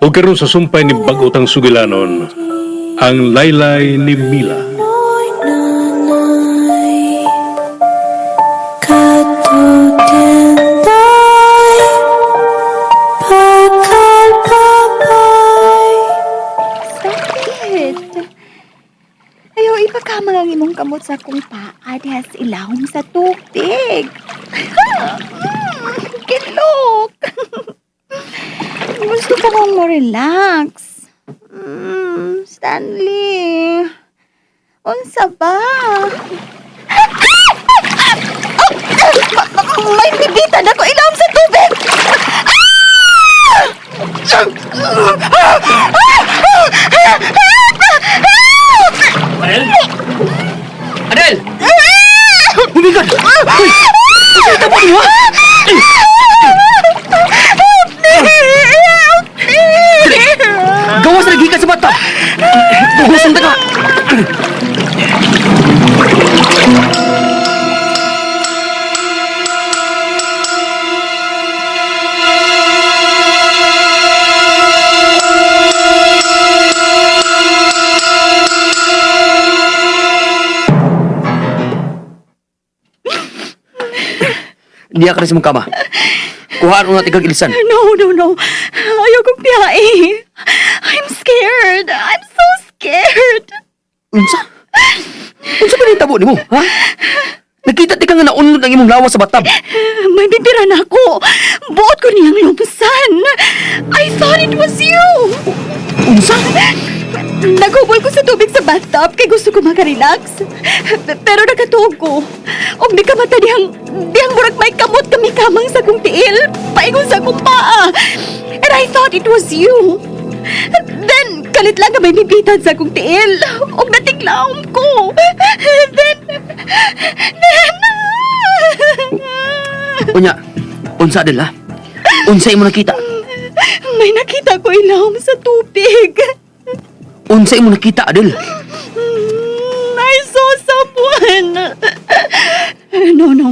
O karon sa sumpay ni bag-otang sugilanon, ang laylay ni Mila. Sakit. Ayaw, ipakamang ang imong kamot sa akong paa diha sa ilawom sa tubig. Kilok! Gusto ko mong mo relax. Stanley. Unsa ba? May bibitan ako ilawom sa tubig! Adel? Adel! Oh my God! Uy! Uy! Uy! Uy! Help me! Dali! Gawas na gikan sa bata! Gugusan ta ka! Niya ka na sa mong kama. Kuhaan na tigag ilisan. No, no, no. Ayaw kong biyahe. I'm scared. I'm so scared. Unsa? Unsa ba nahitabo nimo, ha? Nakita ti ka nga naunlod ang imong lawas sa batab. May bibira na ako. Buot ko niyang lumsan. I thought it was you. Unsa? Naghubol ko sa tubig sa bathtub kay gusto ko makarelax. Pero nakatuog ko. Og nakamata dihang murag may kamot kami kamang sa kong tiil. Paingon sa akong paa. And I thought it was you. Then, kalit lang nga may bibitan sa akong tiil. Og natiglaom ko. Then, Unya, unsa adel ha? Unsa imo nakita? May nakita ko ilawom sa tubig. Unsa imo nakita, Adel? I saw someone. No, no.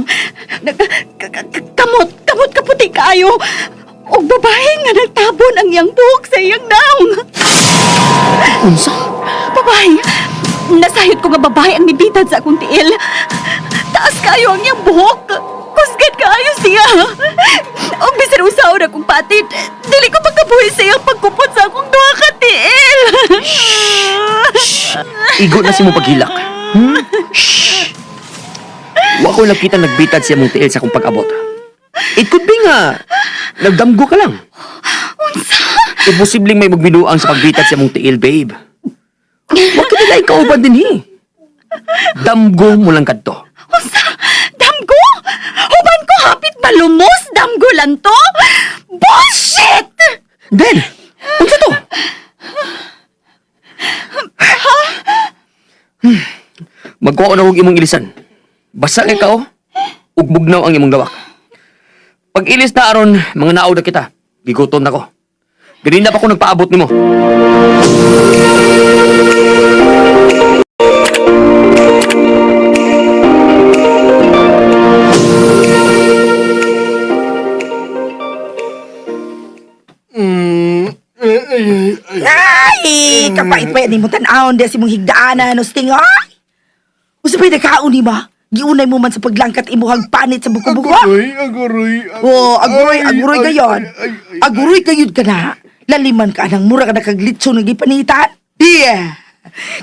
Kamot, kamot kaputi kaayo. Og babae nga nagtabon ang iyang buhok sa iyang naong. Unsa? Babae. Nasayod ko nga babae ang nibitad sa akong tiil. Taas kaayo ang iyang buhok. Kusgan kaayo siya. Og bisan usaon akong patid, dili ko makabuhi sa iyang pagkupot sa akong duha ka tiil. Igo na si mo paghilak. Hmm? Shh. Wa ko nakita nagbitad siya mong tiil sa akong pag-abot. It could be nga nagdamgo ka lang. Unsa? Imposibleng may magbinuang sa pagbitad sa mong tiil, babe. Wa ka nila kauban din eh. Damgo mo lang kadto. Unsa? Damgo? Huban ko hapit malumos, damgo lang to? Bullshit! Then, unsa to? Magkuha na og imong ilisan. Basa kay kao, ug bugnaw ang imong lawak. Pag ilis na aron, mga naod na kita. Gigutom na ko. Ganina pa ko nagpaabot nimo. Ay, kapait-pait ni mo tan-awon di si mong higdaanan, usting, ay! Usa pa'y nakaon ni ba? Giunay mo man sa paglangkat imuhang panit sa buko-buko. Aguroy, aguroy. Oh, aguroy, Ay, aguroy ay, gayon. ay, ay, ay. Aguroy gayud ka na. Laliman ka nang mura ka nakaglitso ng gipanitan. Yeah.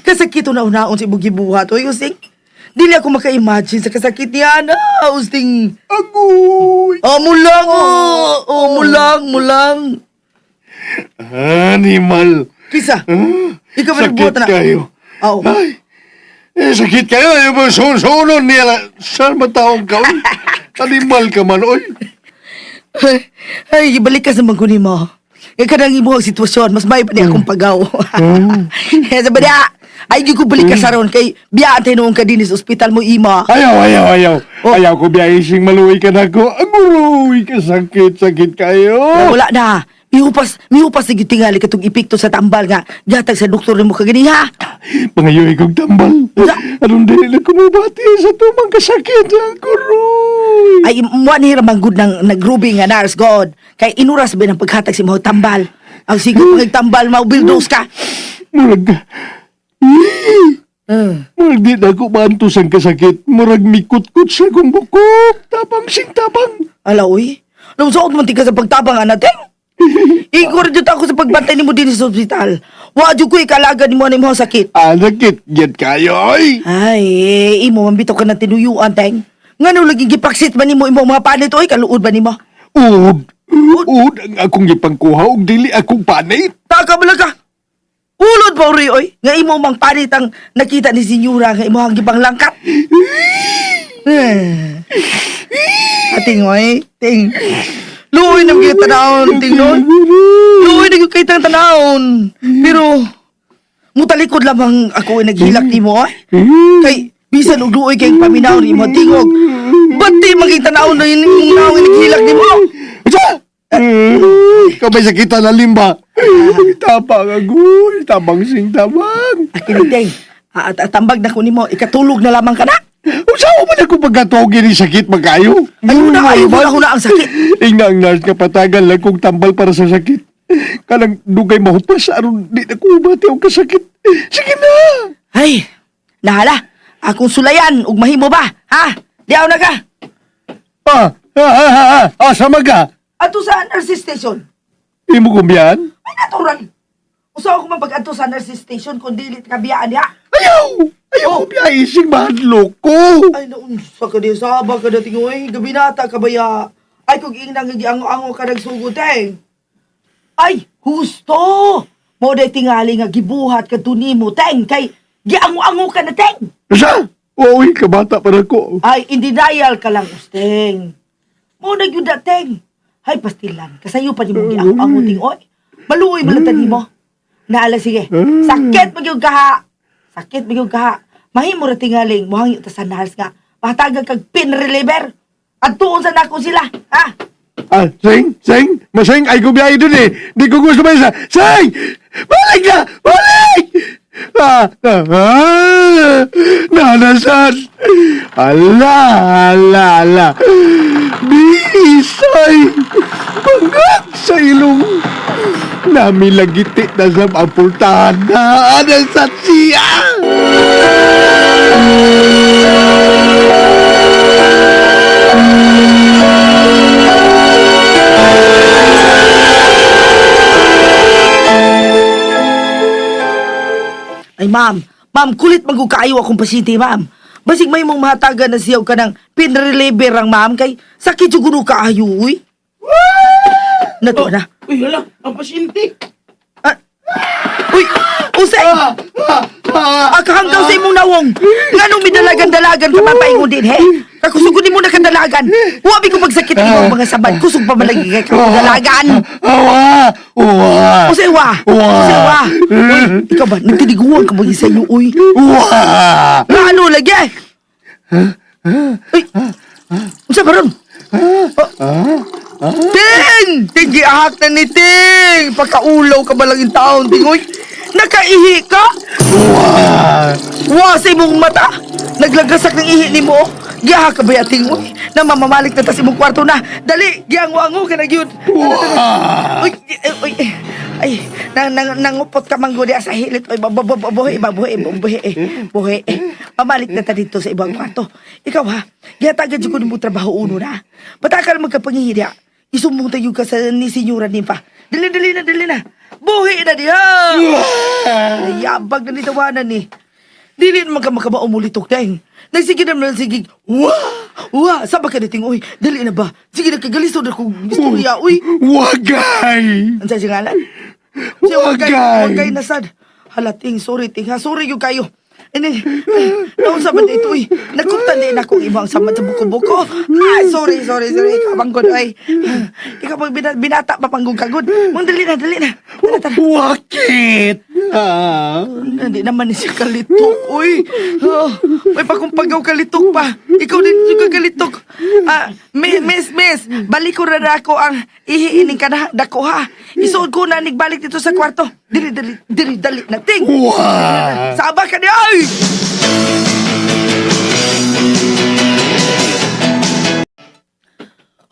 Kasakit na unaon sa imong gibuhat, oy, usting. Dili ako maka-imagine sa kasakit niya na, usting. Agoy! Oh, mulang, oh, oh, mulang, mulang. Animal. Kisa, Ah, ikaw ba sakit nagbuhat na? kayo. Oo. Ay, eh, sakit kayo. Ay, ba, sunsunon niya. Saan ba taong ka? oy? Animal ka man, oy. Ay, ay, ibalik ka sa mangkuni mo. Eh, kanang imo ang sitwasyon, mas may pa niya akong pagaw. Sa ba niya? Ay, di ko balik ka sa ron, kay biyaan tayo noong ka din sa ospital mo, ima. Ayaw, ayaw, ayaw. Oh. Ayaw ko biyayising maluwi ka na ko. Aguroy, kasakit, sakit kayo. Wala na. Mihupas, mihupas sige tingali katong epekto sa tambal nga. Gatag sa doktor nimo kagani ha. Pangayoy kong tambal. Unsa? Anong dili na kumubati sa tumang kasakit? Aguroy. Ay, mo ni ramang good ng nagrubi nga nurse god. Kay inuras ba ng paghatag si mo tambal. Ang sigo pagtambal, maubildos ka. Murag, murag di na ako maantos ang kasakit. Murag mikut-kut sa akong bukok. Tabang sing tabang. Ala, uy. Lungsood man tika sa pagtabang, ana, ting. Igor jud ako sa pagbantay nimo din sa ospital. Wa jud ko ikalaga nimo ani mo sakit. Ah, sakit. Yan kayo, oy. Ay, eh, imo man bitaw ka na tinuyuan, teng. Ngano lagi gipaksit man nimo imong mga panit oy, kaluod ba nimo? Ud. Ud ang akong gipangkuha og dili akong panit. Taka ba lang ka? Ulod pa uri oy. Nga imo mang panit ang nakita ni senyora nga imo ang gipanglangkat. Eh. Ating oy, ting. Luoy na gyud tanawon, ting no. Luoy na gyud kay tang tanawon. Pero mutalikod lamang ako ay naghilak nimo oy. Kay bisan og luoy kay paminaw nimo tingog. Ba't di maging tanawon na yun imong naong naghilak nimo? Sa! Ikaw may sakita na limba. Tabang agoy. Tabang sing tabang. Akin ting. At tambag na ko nimo, ikatulog na lamang ka na. Usawa man ako pagkatuog ni sakit magkayo. Ayaw na, ayaw na, na ang sakit. Ingna ang nurse nga patagal lang kong tambal para sa sakit. Kanang dugay mahupas aron di na ko bati ang kasakit. Sige na. Ay, nahala. Akong sulayan, ug mahimo ba? Ha? Diaw na ka. Ah, ah, ah, ah, ah, asa man ka? Ato sa nurses station. Imo kumbiyan? Ay, natural. Usaw ko man pag-adto sa nurses station kung dili ka biyaan diha. Ayaw! Ayaw oh. Kumbiyan, ising mahadlok ko. Ay, naunsa ka di saba ka dating oy, gabinata ka baya. Ay, kung ingnang giango-ango ka nagsugod eh. Ay, husto! Mo day tingali nga gibuhat ka nimo teng kay giango-ango ka na teng. Asa? Uy, kabata pa na ko. Ay, in denial ka lang, Usteng. Mo na gyud na, teng. Hay, pastilan. Kasayo pa nimo giango-ango ting oy. Maluoy man lang nimo. Naala sige. Sakit magyud ka ha. Sakit magyud ka ha. Mahimo ra tingaling mohangyo ta sa nurse nga. Pahatagan kag pin reliever. Adtuon sa nako sila, ha? Ah, sing, sing, masing, ay kubiyahe dun eh. Di ko gusto ba isa. Sing! Balik na! Balik! Ah, ah, ah, nanasan! Ala, ala, ala. Bisay! Bangag sa ilong. Namilagiti na sa mapultahan na. Anasan siya! Ay, ma'am. Ma'am, kulit man kung kaayo akong pasyente, ma'am. Basig may mong mahatagan na siyaw ka ng pin reliever ang ma'am kay sakit jud kuno kaayo, uy. Nato na. Uy, hala, ang pasyente. Ah. Uy, usay! Akahanggaw sa imong nawong. Nganong midalagan-dalagan ka papaingon din, he? Kakusugod nimo na kadalagan. Wa bi ko pagsakit imong mga sabad. Kusog pa man lagi kay kadalagan. Awa! Uwa! Usay wa. Wa. Usay wa. Uy, ikaw ba nagtiniguan ka ba sa iyo, uy? Uwa! Na ano lagi? eh? Uy. Unsa ba ron? Oh. Ting! Ting, giahak na ni Ting! Pagkaulaw ka ba lang yung taon, Ting? Uy, nakaihi ka? Uwa! Wa sa imong mata! Naglagasak ng ihi nimo. Oh. Giahak ka ba ya, Ting? Uy, namamamalik na ta sa imong kwarto na. Dali, giango-ango ka na gyud. Uwa! Uy, eh, uy, eh, ay, nang, nangupot ka manggo diya sa hilit. Uy, buhi, buhi, buhi, eh, buhi, eh. Pamalik na ta dito sa ibang kwarto. Ikaw ha, gihatagan jud ko nimo trabaho uno na. Batakal magkapangihi diya. Isumbong tayo ka sa ni Senyora Nimfa. Dali, dali na, dali na. Buhi na diha! Yabag na nitawanan ni. Dili naman ka makabao mulitok teng. Nagsige naman sige. Wah! Wah! Saba ka dating, uy. Dali na ba? Sige na kagalisod na kong istorya, uy. Wagay! Ang sa singalan? Siya, Wagay! Wagay na sad. Hala, ting, sorry, ting, ha. Sorry yung kayo. And then, naunsa ba dito, uy? Nagkumtan din ako ang ibang samad sa buko-buko. Ay, sorry, sorry, sorry. Ikaw bang good, ay. Ikaw bang binata pa panggong kagod. Mang dali na, dali na. Tara, tara. Wakit! Ah. Hindi naman siya kalitok, uy. Oh, may pakumpagaw kalitok pa. Ikaw din juga kalitok. Ah, miss, miss, balik ko na na ako ang ihiining ka na, dako ha. Isuod ko na, nigbalik dito sa kwarto. Dili, dili, dili, dali na, ting. Wah! Saba ka niya, ay!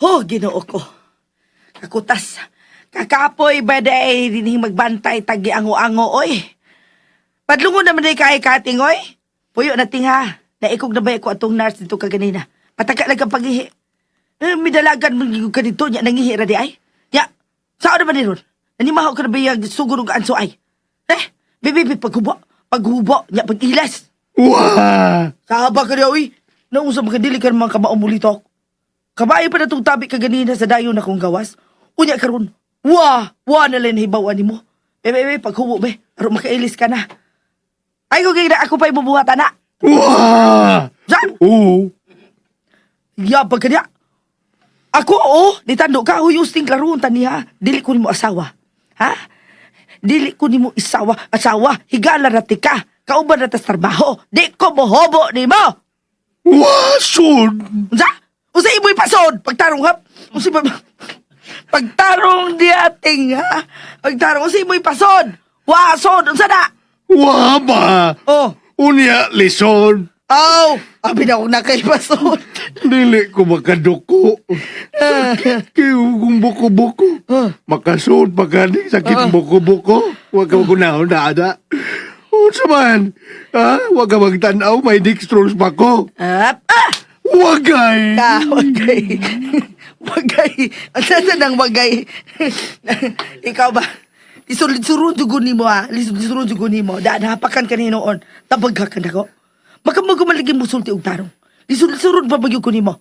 Oh, ginoo ko. Kakutas. Kakapoy ba day dinhi magbantay tagi ango-ango oy. Padlungon naman day kay kating oy. Puyo na ting ha. Naikog na ba ko atong nurse dito kaganina. Pataka lang ang paghihi. Eh, midalagan mo ka dito nya nangihi ra di ay. Ya. Sao naman ni ron? Nanimaho ka na ba yung sugod og anso ay? Eh, bibi paghubo, paghubo nya pag-ilas. Wah! Sahaba ka niya, uy. Naunsa makadili ka naman kamaumulitok. Kabayo pa na itong tabi ka ganina sa dayon na kong gawas. Unya karon. Wah! Wah na lang hibawan nimo. Bebe, bebe, paghubo, be. Aron makailis ka na. Ay, kung na ako pa ibubuhat, ana. Wah! Diyan! Oo. Yabag ka niya. Ako, oo. Nitando ka, huy, usting klaroon ta niya. Dili ko nimo asawa. Ha? Dili ko nimo isawa. Asawa, higala na ti ka. Kauban na tas trabaho. Di ko mohobo nimo. Wah, sud! Unsa? Unsa imoy pasod? Pagtarong ha? Unsa ba? Pagtarong diating ha? Pagtarong unsa imoy pasod? Wasod unsa na? Wah ba? Oh. Unya, lisod. Aw, abi na akong nakay pasod. Dili ko makaduko. Sakit kayo kung buko-buko. Makasud pa ka ni, sakit buko-buko. Huwag ka magunahon na ada. Unsa man? Ha? Huwag ka magtanaw, may dextrose pa ko. Up, ah! Wagay! Ka, wagay. Wagay. Ang sasa ng wagay. Ikaw ba? Lisod-lisurun jugo nimo ha. Lisod-lisurun jugo nimo. Daan hapakan ka noon. Tabag ka nako. Makamugumaligin mo sulti og tarong. Lisod-lisurun pa bagyo ko nimo.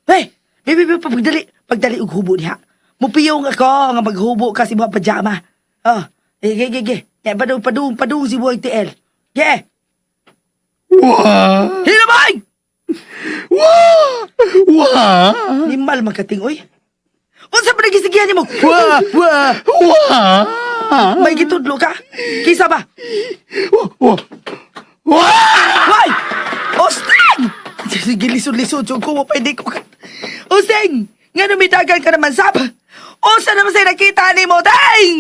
Hey, baby, baby, pagdali, pagdali og hubo diha. Mupiyong ako nga maghubo ka si mga pajama. Oh, eh, ge, ge, ge. Ya, padung, padung, padung si buhay TL. Ge, Wah! hinamay! Wah! Wah! Nimal makating, oy. Unsa pa nagisigihan nimo? Wah, wah. Wah! May gitudlo ka? Kisa ba? Wah! Wah! Wah! Hoy! Osteng! Sige, lisod-lisod. So, ko pwede ko ka. Osteng! Nga numidagan ka naman, sab! Unsa naman sa'yo nakita ni mo, Teng!